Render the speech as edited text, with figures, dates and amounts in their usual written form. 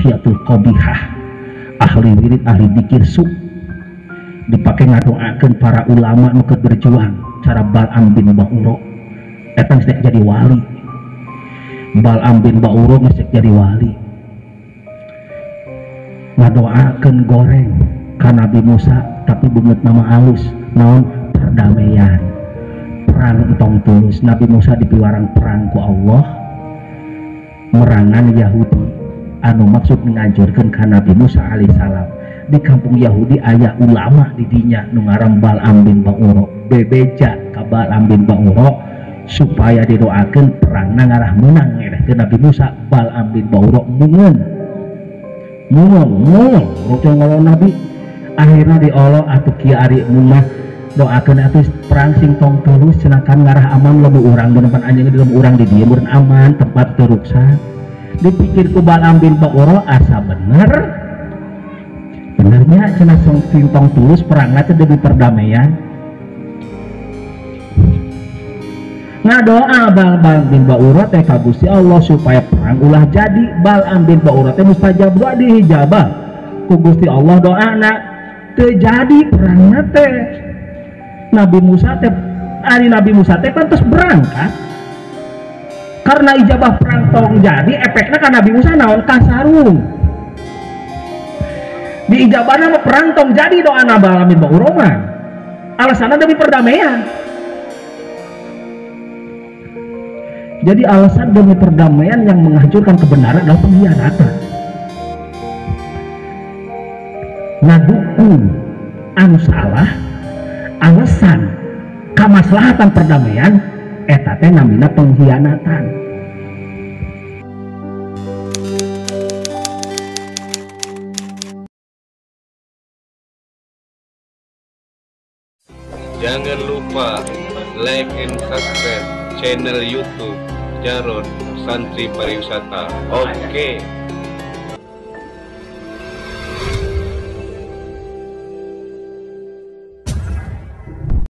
Fiatul qabihah, ahli wirid ahli dikir su dipakai ngadoakeun para ulama nu keur berjuang cara Bal'am bin Ba'ura eta geus jadi wali. Bal'am bin Ba'ura geus jadi wali ngadoakeun goreng ka Nabi Musa tapi beungeut nama halus naon perdamaian perang entong tulus. Nabi Musa dipiwarang perang ku Allah merangan Yahudi anu maksud ngancurkeun ka Nabi Musa alaihissalam. Di kampung Yahudi aya ulama di dinya nu ngaran Bal'am bin Ba'ura bebeja ka Bal'am bin Ba'ura supaya didoakeun perangna ngarah menang ngelehkeun Nabi Musa. Bal'am bin Ba'ura mungun mungun mungun rupna ngolong Nabi akhirna diolo atuh kieu ari munah doakeun atuh perang sing tong tulus cenah kan ngarah aman lebu urang depan anjeun di lebu urang di dieu meureun aman tempat teu ruksak. Dipikir ku Bal'am bin Ba'ura asa bener benernya cenah sing tong tulus perangna teh demi perdamaian. Ngadoa Bal'am bin Ba'ura teh ka Gusti Allah supaya perang ulah jadi. Bal'am bin Ba'ura teh mustajab doa dihijabah ku Gusti Allah doana teu jadi perangna teh. Nabi Musa teh ari Nabi Musa teh kan terus berangkat karena ijabah perang tong jadi efekna ka Nabi Musa naon kasarung di ijabahna mah perang tong jadi doa Bal'am bin Ba'ura mah alasanna demi perdamaian. Jadi alasan demi perdamaian yang menghancurkan kebenaran adalah pengkhianatan. Ngadukung anu salah alasan kamaslahatan perdamaian eta teh namina pengkhianatan. Jangan lupa like and subscribe channel YouTube Djarot Santri Pariwisata. Oke.